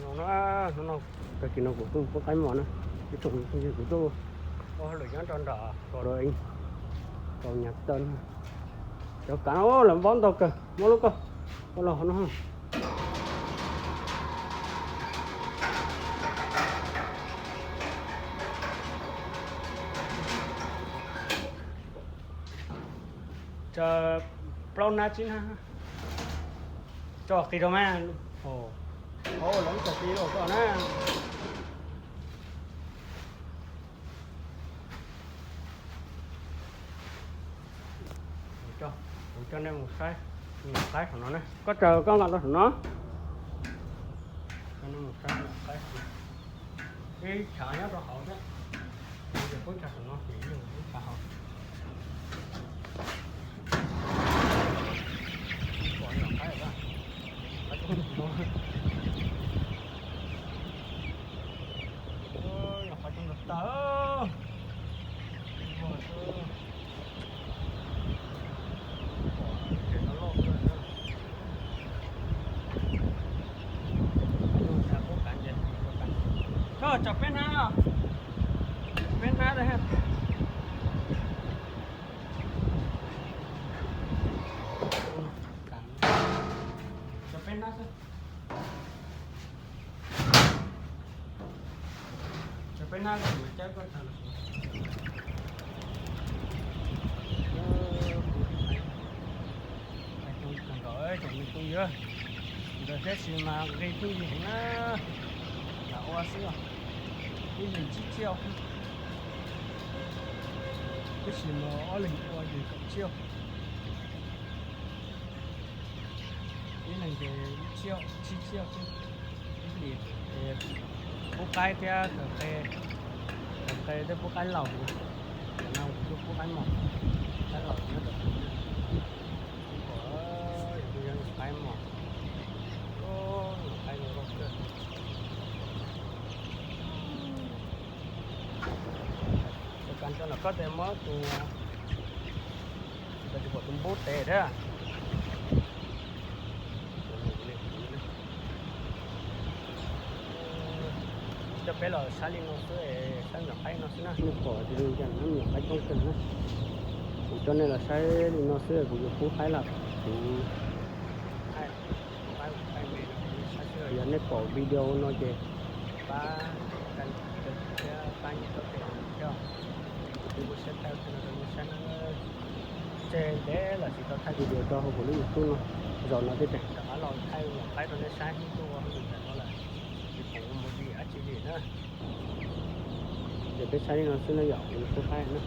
No, no, tag kis no kuv tuaj pub qaib mos na, ib tsoom phooj ywg, kuv tuaj ua hauj lwm nyob rau nram Kaus Nyas Taw na. Cov kav lawv npaub ntau kawg, muab lub koj ua los hauv no. Plaub hnab tsib hnab, tso qis rau mas. Hauv los tso qis rau koj na. Kuv coj nej mus saib nyuam qaib saum no na. Koj raws koj nqa rau saum no. Coj nej mus saib nyuam qaib. Ib tshav nyob rau hauv thiab. Ces pub tshav saum no ces yeej ib tshav hauv. Pom nyuam qaib lawm, nyuam qaib coob no. Nyuam qaib coob tag. Koj tso peb hnab, peb hnab. Tso peb hnab xwb. Tso peb hnab, tso peb hnab, tsoom me phooj ywg, ntawd thiab tsis mas nqi pheej yig heev na. Lam ua xwb, ib leeg tsib tsiaj, tab sis mas ob leeg ua yog kaum tsiaj. Ib leeg ces ib tsiaj tsib tsiaj xwb. Ib pliag pub qaib thiab kaw qe, kaw qe thiab pub qaib laus. Tam no kuv tuaj pub qaib mos, qaib laus nyob rau pem. Pom yog nyuam qaib mos, nyuam qaib zoo nkauj kawg. Cov kas cov no koj tes muab tus, tsis pom tus npub tes thiab. Coj peb los saib li no xwb, saib nyuam qaib no xwb na. Nej pom tias li cas na, nyuam qaib coob kawg na. Kuv coj nej los saib li no xwb, kuv yuav pub qaib lawm. Kuv, yog nej pom video no ces pab, pab nias tau tes thiab, kuv twb muaj siab thaij no rau nej saib na. Tseg ntev lawm tsis tau thaij video rau hauv kuv lub YouTube no, zaum no thiaj rov qab los thaij nyuam qaib rau nej saib, tuaj ua hauj lwm ntawm no lawm, tsis pom ua movie dab tsi li na. Ces peb saib li no xwb na yom, kuv yuav pub qaib na.